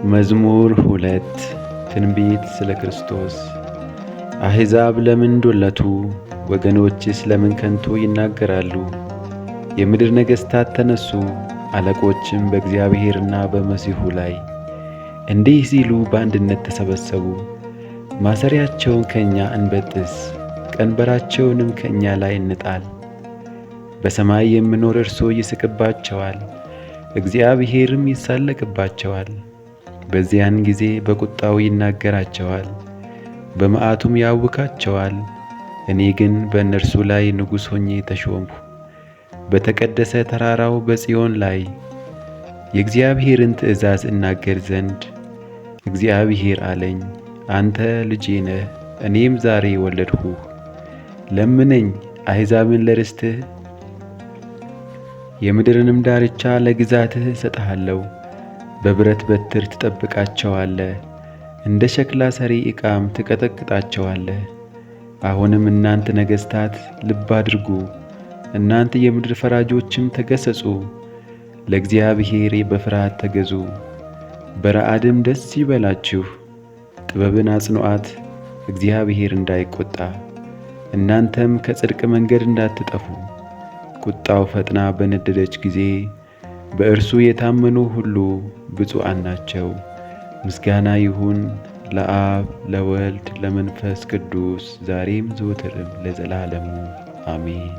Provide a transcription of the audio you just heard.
መዝሙር 2። ትንቢት ስለ ክርስቶስ። አሕዛብ ለምን ዶለቱ? ወገኖችስ ለምን ከንቱ ይናገራሉ? የምድር ነገሥታት ተነሡ፣ አለቆችም በእግዚአብሔርና በመሲሑ ላይ እንዲህ ሲሉ በአንድነት ተሰበሰቡ። ማሰሪያቸውን ከእኛ እንበጥስ፣ ቀንበራቸውንም ከእኛ ላይ እንጣል። በሰማይ የሚኖር እርሱ ይስቅባቸዋል፣ እግዚአብሔርም ይሳለቅባቸዋል። በዚያን ጊዜ በቁጣው ይናገራቸዋል፣ በመዓቱም ያውካቸዋል። እኔ ግን በእነርሱ ላይ ንጉሥ ሆኜ ተሾምሁ፣ በተቀደሰ ተራራው በጽዮን ላይ። የእግዚአብሔርን ትእዛዝ እናገር ዘንድ እግዚአብሔር አለኝ፣ አንተ ልጄ ነህ፣ እኔም ዛሬ ወለድሁህ። ለምነኝ፣ አሕዛብን ለርስትህ የምድርንም ዳርቻ ለግዛትህ እሰጥሃለሁ። በብረት በትር ትጠብቃቸዋለህ፣ እንደ ሸክላ ሠሪ ዕቃም ትቀጠቅጣቸዋለህ። አሁንም እናንተ ነገሥታት ልብ አድርጉ፣ እናንተ የምድር ፈራጆችም ተገሠጹ። ለእግዚአብሔር በፍርሃት ተገዙ፣ በረዓድም ደስ ይበላችሁ። ጥበብን አጽኑዓት፣ እግዚአብሔር እንዳይቈጣ፣ እናንተም ከጽድቅ መንገድ እንዳትጠፉ። ቁጣው ፈጥና በነደደች ጊዜ በእርሱ የታመኑ ሁሉ ብፁዓን ናቸው። ምስጋና ይሁን ለአብ ለወልድ ለመንፈስ ቅዱስ፣ ዛሬም ዘወትርም ለዘላለሙ አሜን።